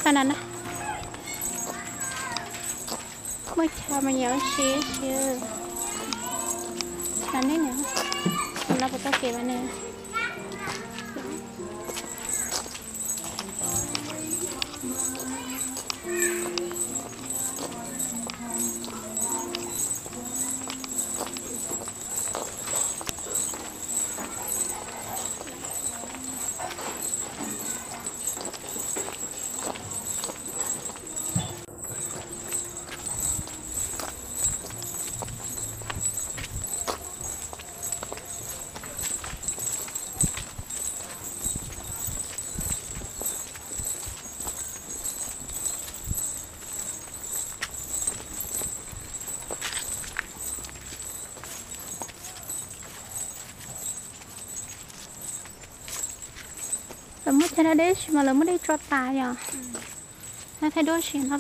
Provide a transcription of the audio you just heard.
No na, muaj chaw mas yog ua si si. No ne, no puas tau kev mas nws. Lawv muab chaw dab deb sis mas lawv muab dej tso tas yom. Thaij duab sim no.